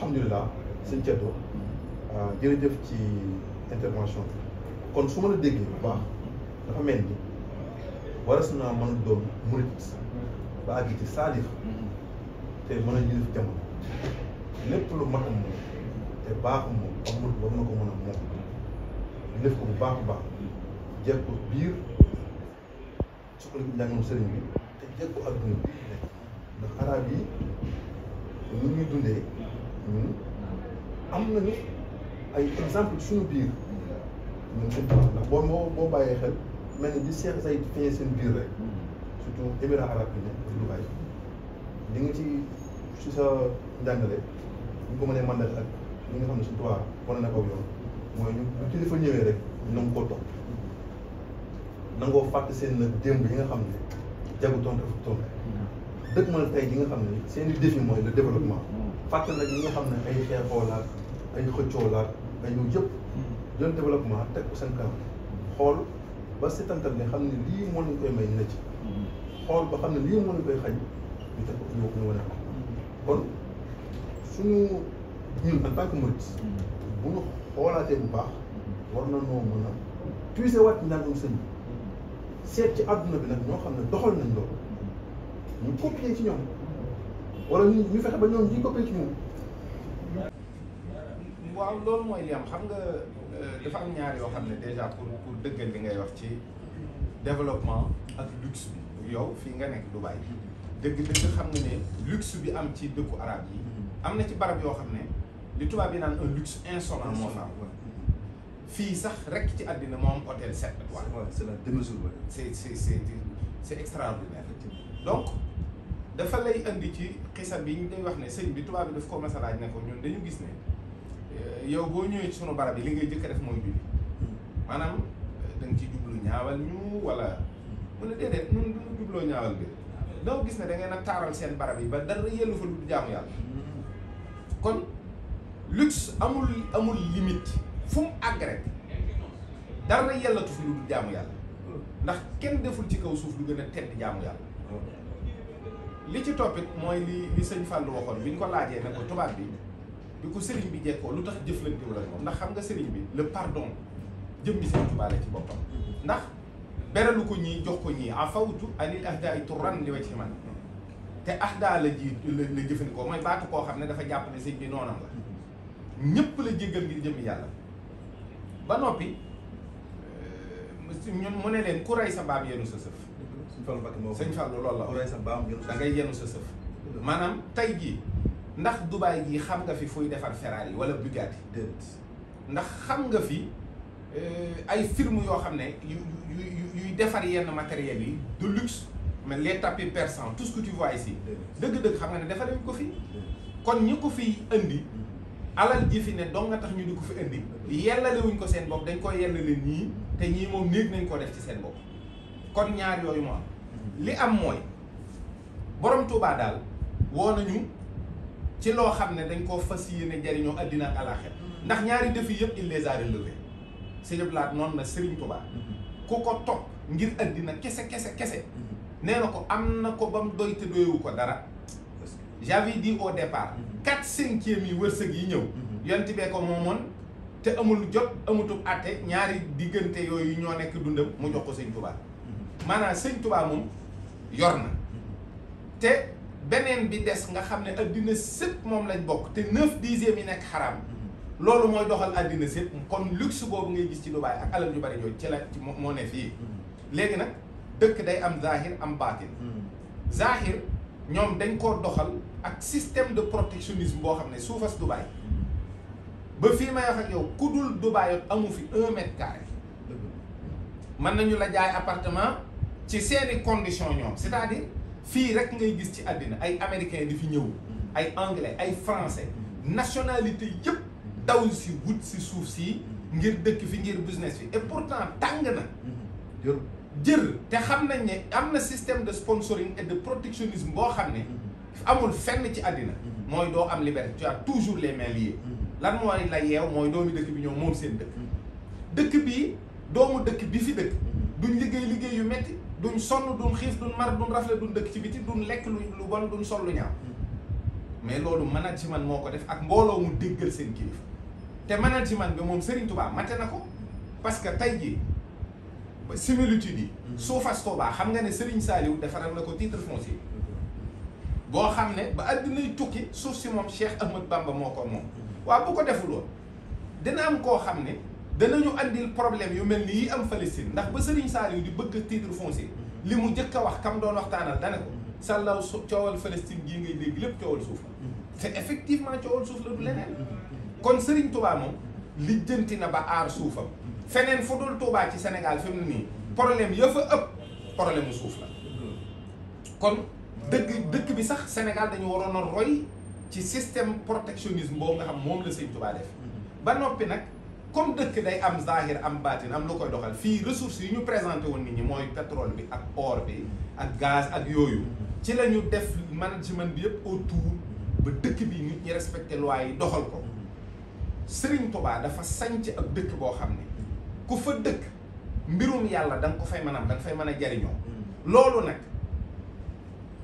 alhamdulilah sëñ Thierno jërëjëf ci intervention bi kon su ma la déggee bu baax dafa mel ni waras naa mën a doon murit ba àgg ci saalif te mën a yilif jamono lépp lu matam moom te baaxum moom ak murit war na ko mën a moom def ko bu baax a baax jeg ko biir sukkandiku njàngam sëriñ bi te jeg ko adduna bi nekk ndax arab yi ñu ñuy dundee ñun am nañu ay exemple suñu biir ñun suñu tubaab ndax boo bàyyee xel mel ni di Cheikh Zayed feeñee seen biir rek surtout émirats arabes yi ne Dubaï di nga ci sa njàngale ñu ko mënee mandal ak ñi nga xam ne suñu tubaab wane na kaw yoon mooy ñu bu kilifa ñëwee rek ñu nangu koo topp nangoo fàtte seen nag démb yi nga xam ne jagutoon dafa toon dëkk mën tey yi nga xam ne seen i défi mooy le développement fàtte nag yi nga xam ne ay xeexoo laak ay xëccoo laak ay yow yëpp jël développement teg ko seen kanam xool ba setantal ne xam ne lii moo ñu koy may ñu ne ci xool ba xam ne lii moo ñu koy xañ ñu teg ko ñu wane ko kon suñu ñun en tant que murit bu ñu xoolaatee bu baax war na noo mën a puiser waat njàngum sëñ bi seet ci àdduna bi nag ñoo xam ne doxal nañ loolu ñu copier ci ñoom wala ñu fexe ba ñoom ñuy copier ci ñoom. waaw loolu mooy li am xam nga dafa am ñaar yoo xam ne déjà pour dëggal li ngay wax ci développement ak luxe bi yow fii nga nekk Dubaï dëgg-dëgg xam nga ne luxe bi am ci dëkku arab yi am na ci barab yoo xam ne li tubaab yi naan un luxe insolent moo fa am fii sax rek ci àddina moo am hôtel 7 étoiles. c'est la démesure. c'est extraordinaire. donc dafa lay indi ci xisa bi ñu day wax ne sëñ bi tubaab bi daf ko masalaaj ne ko ñun dañu gis ne yow boo ñëwee ci sunu barab yi li ngay jëkk def mooy julli maanaam da nga ci jublu ñaawal ñu wala mu ne déedéet ñun duñu jubloo ñaawal bi doo gis ne da ngeen a taaral seen barab yi ba dara yellu fa du jaamu yàlla kon luxe amul limite fu mu àgg rek dara yellatu fi lu du jaamu yàlla ndax kenn deful ci kaw suuf lu gën a tedd jaamu yàlla li ci toppit mooy li sëñ Fallou waxoon bi ñu ko laajee ne ko tubaab bi ko sëriñ bi jekkoo lu tax jëflantewul ak moom ndax xam nga sëriñ bi le pardon jëmmi sëñ Tuubaa la ci boppam ndax beralu ko ñii jox ko ñii afawtu anil ahdaa turan li wa ci man te ahdaa la jëfandikoo mooy baatu koo xam ne dafa jàpp ne sëñ bi noonam la ñëpp la jéggal ngir jëmmi yàlla ba noppi ñun mu ne leen ku rey sa baam yenu sa sëf sëñ Fallou loolu la da ngay yenu sa sëf maanaam tey jii ndax Dubaï gii xam nga fi fuy defar Ferrari wala Bugatti ndax xam nga fi ay firme yoo xam ne yuy defar yenn matériels yi de luxe mais les tapis persans tout ce que tu vois ici dëgg-dëgg xam nga ne defaree ko fi kon ñi ko fi indi alal ji fi ne dong nga tax ñu di ko fi indi yellalewuñ ko seen bopp dañ koy yellale ñii te ñii moom néeg nañ ko def ci seen bopp kon ñaar yooyu moo am li am mooy borom Touba daal woo nañu ci loo xam ne dañ koo fas yéene jariñoo àddina ak àllaaxira ndax ñaari défis yëpp il les a relevés Sëñ Blaat noonu na Serigne Touba ku ko topp ngir àddina kese nee na ko am na ko ba mu doy te doyewu ko dara j'avais dit au départ 4/5 yi wërsëg yi ñëw yonti bee ko moomoon te amul jot amutub àtte ñaari diggante yooyu ñoo nekk dundam mu jox ko Sëñ Touba maanaam Sëñ Touba moom yor na te beneen bi des nga xam ne addina sépp moom lañ bokk te 9/10 yi nekk xaraam loolu mooy doxal addina sépp kon luxe boobu ngay gis ci Dubaï ak alal yu bari jooju ci la moo ne fii léegi nag dëkk day am zahir am baatin zahir ñoom dañ koo doxal ak système de protectionnisme boo xam ne suufas Dubaï ba fii may wax ak yow ku dul Dubaï amu fi 1 mètre carré mën nañu la jaay appartement ci seeni conditions ñoom c'est-à-dire fii rek ngay gis ci àddina ay américains di fi ñëw ay anglais ay français nationalité yëpp daw si wut si suuf si ngir dëkk fi ngir business fi et pourtant tàng na jër te xam nañ ne am na système de sponsoring et de protectionnisme boo xam ne amul fenn ci àddina mooy doo am liberté tu as toujours les mains liées lan mooy la yeew mooy doomi dëkk bi ñëw moom seen dëkk bi doomu dëkk bi fi dëkk duñ liggéey yu metti duñ sonn duñ xiif duñ mar duñ rafle duñ dëkk ci biti duñ lekk lu bon duñ sol lu ñaaw mais loolu management moo ko def ak mbooloo mu déggal seen kilifa te management bi moom Serigne Touba mate na ko parce que tey jii similitude yi suufas Touba xam nga ne Serigne Saliou defaral na ko titre foncier boo xam ne ba addinay tukki suuf si moom Cheikh Ahmad Bamba moo ko moom waaw bu ko defuloon dina am koo xam ne danañu andil problème yu mel ni yi am Palestine ndax ba Serigne Saliou di bëgg titre foncier li mu njëkk a wax kam doon waxtaanal dane ko sàllaw coowal Palestine gii ngay dégg lépp coowal suuf la te effectivement coowal suuf la du leneen kon Serigne Touba moom lijjanti na ba aar suufam feneen fu dul Touba ci Sénégal fi mu ne nii problème ya fa ëpp problème mu suuf la kon dëkk bi sax Sénégal dañu waroon a roy ci système protectionnisme boobu nga xam moom la Serigne Touba def ba noppi nag comme dëkk day am zahir am baatin am lu koy doxal fii ressources yi ñu présenté woon nit ñi mooy pétrole bi ak or bi ak gaz ak yooyu ci la ñu def management bi yëpp autour ba dëkk bi nit ñi respecté loi yi doxal ko Serigne Touba dafa sanc ak dëkk boo xam ne ku fa dëkk mbirum yàlla da nga ko fay mën a am da nga fay mën a jariñoo loolu nag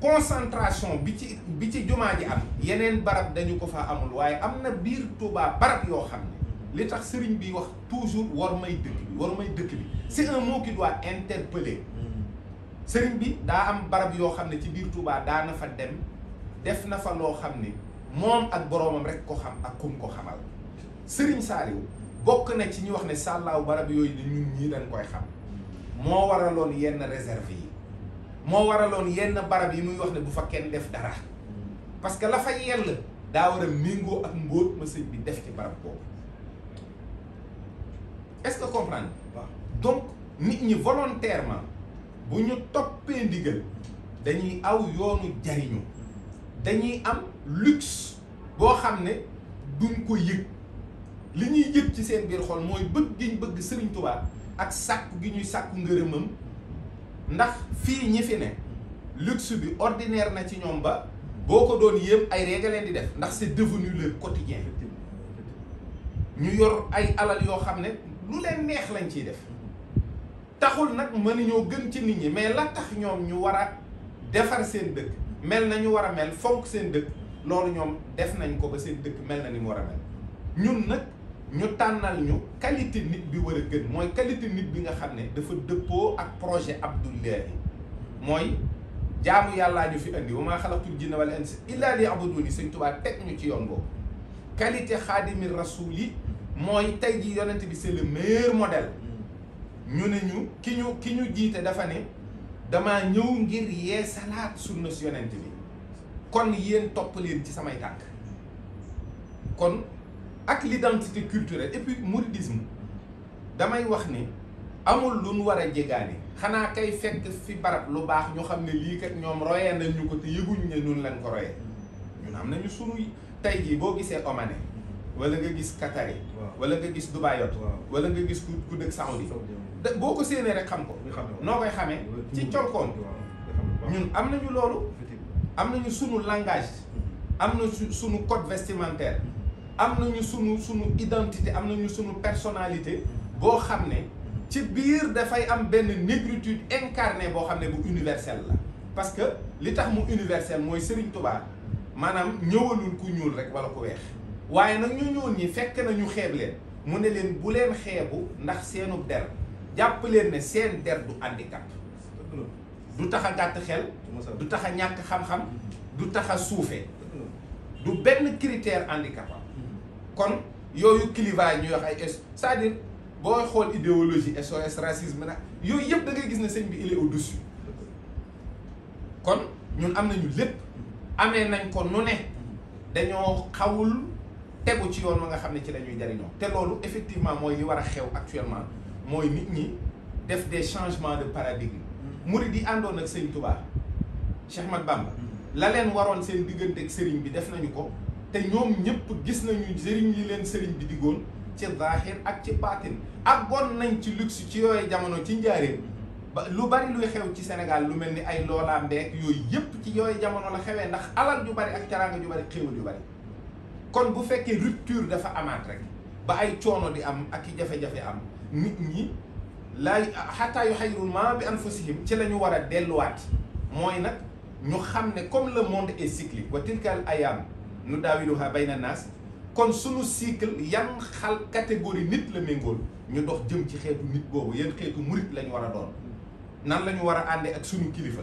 concentration bi ci jumaa ji am yeneen barab dañu ko fa amul waaye am na biir Touba barab yoo xam ne li tax sëriñ bi wax toujours war may dëkk bi c'est un mot qui doit interpeller sëriñ bi daa am barab yoo xam ne ci biir Touba daana fa dem def na fa loo xam ne moom ak boroomam rek ko xam ak kum ko xamal sëriñ Saliou bokk na ci ñu wax ne sàllaaw barab yooyu ne ñun ñii dañ koy xam moo waraloon yenn réserve yi moo waraloon yenn barab yi muy wax ne bu fa kenn def dara parce que la fa yell daa war a méngoo ak mbóot ma sëñ bi def ci barab boobu est-ce que comprendre donc nit ñi volontairement bu ñu toppee ndigal dañuy aw yoonu jariñu dañuy am luxe boo xam ne duñ ko yëg li ñuy yëg ci seen biir xol mooy bëgg gi ñu bëgg Serigne Touba ak sàkku gi ñuy sàkku ngërëmam ndax fii ñi fi ne luxe bi ordinaire na ci ñoom ba boo ko doon yéem ay règle leen di def ndax c'est devenu le quotidien ñu yor ay alal yoo xam ne lu leen neex lañ ciy def taxul nag mënuñoo gën ci nit ñi mais la tax ñoom ñu war a defar seen dëkk mel na ñu war a mel fonk seen dëkk loolu ñoom def nañ ko ba seen dëkk mel na ni mu war a mel ñun nag ñu tànnal ñu qualité nit bi war a gën mooy qualité nit bi nga xam ne dafa dëppoo ak projet Abdullahi mooy jaamu yàllaa ñu fi andi wa maa xalaqtul jinna wal insa illa liya'buduni Sëñ Tuubaa teg ñu ci yoon boobu qualité xaadimi rasul yi mooy tey ji yonent bi c'est le meilleur modèle ñu ne ñu ki ñu jiite dafa ne damaa ñëw ngir yee salaat sunna si yonent bi kon yéen topp leen ci samay tànk kon ak l'identité culturelle et puis mouridisme damay wax ni amul lu nu war a jégaani xanaa kay fekk fi barab lu baax ñu xam ne lii kat ñoom royee nañ ñu ko te yëguñ ne ñun lañ ko royee ñun am nañu sunu tey jii boo gisee Omanais wala nga gis Qatari wala nga gis Dubaïot wala nga gis ku dëkk Saoudi boo ko séenee rek xam ko noo koy xamee ci colkoon ñun am nañu loolu am nañu sunu langage am na sunu code vestimentaire am nañu sunu identité am nañu sunu personnalité boo xam ne ci biir dafay am benn négritude incarnée boo xam ne bu universelle la parce que li tax mu universel mooy Serigne Touba maanaam ñëwalul ku ñuul rek wala ku weex waaye nag ñu ñuul ñi fekk na ñu xeeb leen mu ne leen bu leen xeebu ndax seenu der jàpp leen ne seen der du handicap du tax a gàtt xel du tax a ñàkk xam-xam du tax a suufee du benn critère handicapant kon yooyu clivage ñuy wax ay c'est-à-dire booy xool idéologie SOS racisme nag yooyu yëpp da ngay gis ne sëñ bi il est au-dessus kon ñun am nañu lépp amee nañ ko nu ne dañoo xawul tegu ci yoon wa nga xam ne ci la ñuy jariñoo te loolu effectivement mooy li war a xew actuellement mooy nit ñi def des changements de paradigme murid yi àndoon ak sëñ Touba Cheikh Ahmad Bamba la leen waroon seen diggante ak sëriñ bi def nañu ko te ñoom ñëpp gis nañu sëriñ yi leen sëriñ bi diggoon ci zahir ak ci baatin àggoon nañ ci luxe ci yooyu jamono ci njaareem ba lu bari luy xew ci Sénégal lu mel ni ay loola mbeek yooyu yëpp ci yooyu jamono la xewee ndax alal ju bari ak caraanga ju bari xéewal yu bari kon bu fekkee rupture dafa amaat rek ba ay coono di am ak i jafe-jafe am nit ñi laa xataa yuxayyiruu maa bi anfusihim ci la ñu war a delluwaat mooy nag ñu xam ne comme le monde est cyclique wa tilkal ayam nu daawiluha bayna naas kon sunu cycle yan catégorie nit la méngool ñu dox jëm ci xeetu nit boobu yan xeetu murit lañ war a doon nan la ñu war a àndee ak sunu kilifa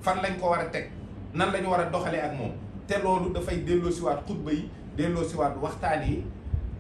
fan lañ ko war a teg nan la ñu war a doxalee ak moom te loolu dafay delloo siwaat xutba yi delloo siwaat waxtaan yi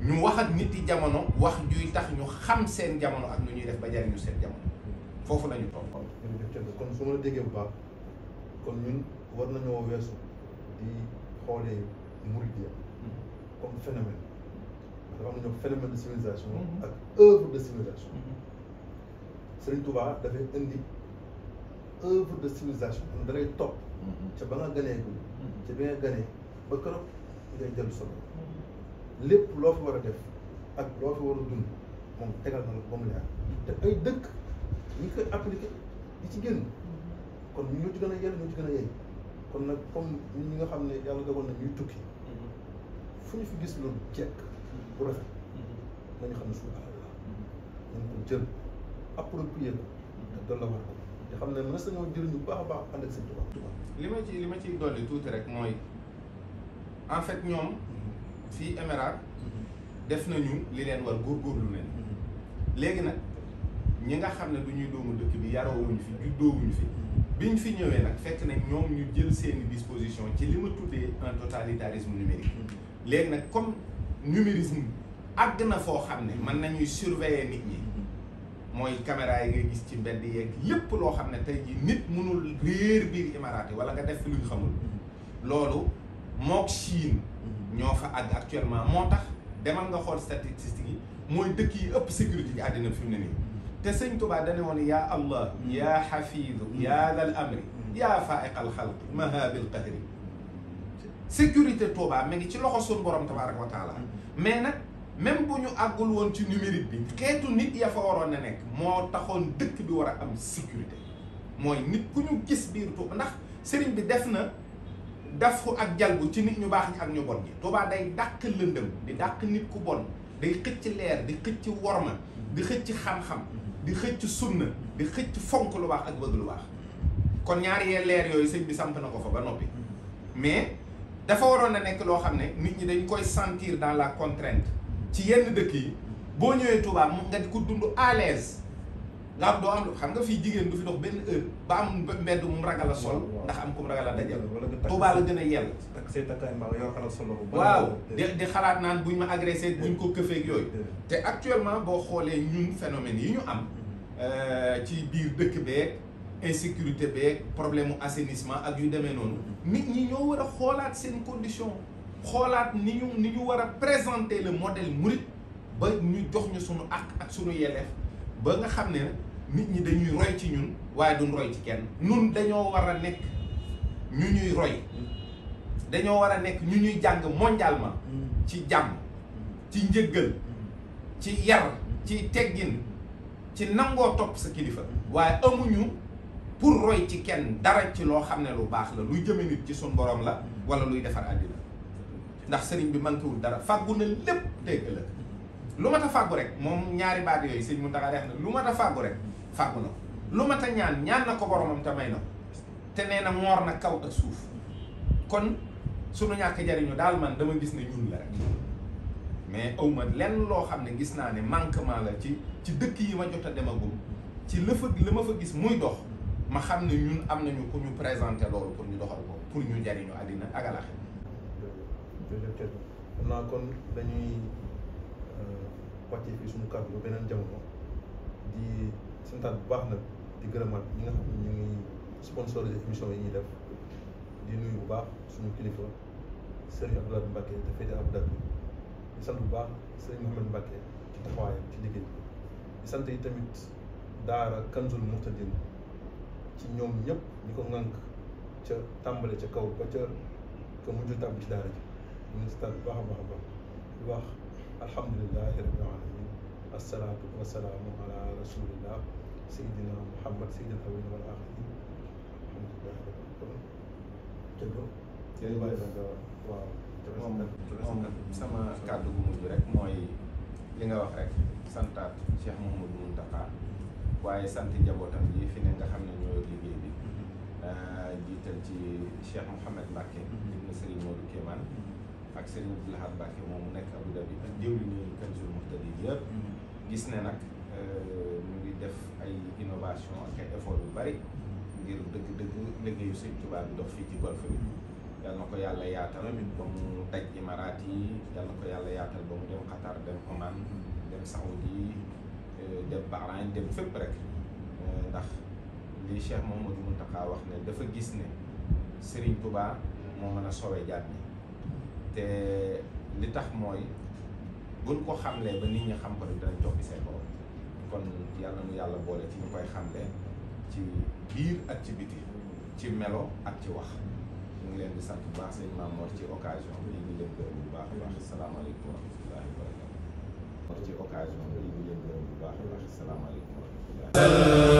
ñu wax ak nit yi jamono wax juy tax ñu xam seen jamono ak nu ñuy def ba jariñu seen jamono foofu la ñu toll. kon su ma la déggee bu baax kon ñun war nañoo weesu di xoolee murit yi comme phénomène dafa am na ñoo phénomène de civilisation ak œuvre de civilisation Serigne Touba dafay indi œuvre de civilisation da ngay topp ca ba nga ganeegul ca bi nga ganee ba keroog ngay jël solo lépp loo fi war a def ak loo fi war a dund moom tegal na la ba mu leer te ay dëkk ñi koy appliqué di ci génn kon ñoo ci gën a yell ñoo ci gën a yey kon nag comme ñi nga xam ne yàlla dogal na ñuy tukki fu ñu fi gis lu jekk bu rafet nañu xam ne suñu alal la nañ ko jël approprié ko te doon la war ko te xam ne mën nañoo jëriñu bu baax a baax ànd ak seen tubaab. li ma ciy dolli tuuti rek mooy en fait ñoom fii Émirats def nañu li leen war góorgóorlu leen léegi nag ñi nga xam ne du ñuy doomu dëkk bi yaroowuñu fi juddoowuñu fi biñ fi ñëwee nag fekk nañ ñoom ñu jël seeni disposition ci li ma tuddee un totalitarisme numérique léegi nag comme numérisme àgg na foo xam ne mën nañuy surveiller nit ñi mooy caméra yi ngay gis ci mbedd yeeg lépp loo xam ne tey jii nit mënul réer biir Émirats wala nga def luñ xamul loolu mook Chine ñoo fa àgg actuellement moo tax demal nga xool statistiques yi mooy dëkk yi ëpp sécurité ci àddina fi mu ne nii te sëñ Tuubaa dane woon yaa allah yaa xafiidu yaa lal amri yaa faaiqal xalq mahabil qahri sécurité Tuubaa mi ngi ci loxo suñu borom tabaaraka wa taala mais nag même bu ñu àggul woon ci numérique bi xeetu nit ya fa waroon na nekk moo taxoon dëkk bi war a am sécurité mooy nit ku ñu gis biir Tuubaa ndax sëriñ bi def na dafu ak jalbu ci nit ñu baax ñi ak ñu bon ñi Tuubaa day dàq lëndëm di dàq nit ku bon day xëcc leer di xëcc worma di xëcc xam-xam di xëcc sunna di xëcc fonk lu baax ak bëgg lu baax kon ñaari yee leer yooyu sëñ bi samp na ko fa ba noppi mais dafa waroon na nekk loo xam ne nit ñi dañ koy sentir dans la contrainte ci yenn dëkk yi boo ñëwee Touba nga di ko dund à l'aise nga am doo am xam nga fii jigéen du fi dox benn heure ba am mbedd mu ragal a sol ndax am ku mu ragal a dajal Touba la gën a yell waaw di xalaat naan buñ ma agressé buñ ko këfeeg yooyu te actuellement boo xoolee ñun phénomène yi ñu am ci biir dëkk beeg insécurité beeg problème mu assainissement ak yu demee noonu nit ñi ñoo war a xoolaat seen condition xoolaat ni ñu war a présenter le modèle mouride ba ñu jox ñu sunu ak sunu yelleef ba nga xam ne nit ñi dañuy roy ci ñun waaye duñ roy ci kenn ñun dañoo war a nekk ñu ñuy roy dañoo war a nekk ñu ñuy jàng mondialement ci jàmm ci njëggal ci yar ci teggin ci nangoo topp sa kilifa waaye amuñu pour roy ci kenn dara ci loo xam ne lu baax la luy jëme nit ci suñ borom la wala luy defar àddina ndax sëriñ bi manquéwul dara fàggu na lépp dégg la lu mat a fàggu rek moom ñaari baat yooyu sëñ mu taxa def na lu mat a fàggu rek fàggu na ko lu mat a ñaan na ko boromam te may na ko te nee na moor na kaw ak suuf kon sunu ñàkk jariñu daal man dama gis ne ñun la rek mais awma lenn loo xam ne gis naa ne manquement la ci dëkk yi ma jot a demagum ci la ma fa gis muy dox ma xam ne ñun am nañu ku ñu présenté loolu pour ñu doxal ko pour ñu jariñu àddina ak alaxe xam naa kon dañuy wàcce fii suñu kàddu ba beneen jamono di santaat bu baax nag di gërëmaat ñi nga xam ne ñu ngi sponsorisé émission yi ñuy def di nuyu bu baax suñu kilifa Serigne Abdoulaye Mbacke te féete Abu Dhabi di sant bu baax Serigne Mouhamed Mbacke ci taxawaayam ci liggéey di sant yi tamit daara Kanzul Muhtadin ci ñoom ñëpp ñi ko ŋànk ca tàmbale ca kaw ba ca mujj tàmb ci daara ji ñu ngi sant bu baax a baax a baax di wax alhamdulilahi rabbil alamin assalaatu wasalaamu ala rasulillah sayidina muhammad sayidina awwalin wal axirin alhamdulilahi waaw moom sama kàddu gu mujj rek mooy li nga wax rek santaat Cheikh Mouhamadou Mountakha waaye sant njabootam yi fi ne nga xam ne ñoo liggéey bi jiital ci Cheikh Mouhamed Mbacke ibn Serigne Modou Kéemaan ak Serigne Abdou Lahad Mbacké moom mu nekk Abu Dhabi ak jëwri ni Kanzul Muhtadi yëpp gis ne nag ñu ngi def ay innovation ak ay effort yu bari ngir dëgg-dëgg liggéeyu Sëñ Tuubaa bi dox fii ci golf bi yal na ko yàlla yaatal ba mu daj Imaraat yi yal na ko yàlla yaatal ba mu dem Qatar dem Oman dem Saoudi dem Bahrain dem fépp rek ndax li Cheikh Mouhamadou Mountakha wax ne dafa gis ne Serigne Touba moo mën a sowe jaat ñi te li tax mooy buñ ko xamlee ba nit ñi xam ko rek danañ topp seen borom kon yàlla nu yàlla boole ci ñu koy xamlee ci biir ak ci biti ci melo ak ci wax ñu ngi leen di sant bu baax sëñ Maam Mor ci occasion bi ñu leen gërëm bu baax a baax asalaamaaleykum wa rahmatullahi wa barakatuh ci occasion bi ñu leen gërëm bu baax a baax asalaamaaleykum wa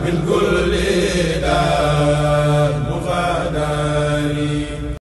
من كل داء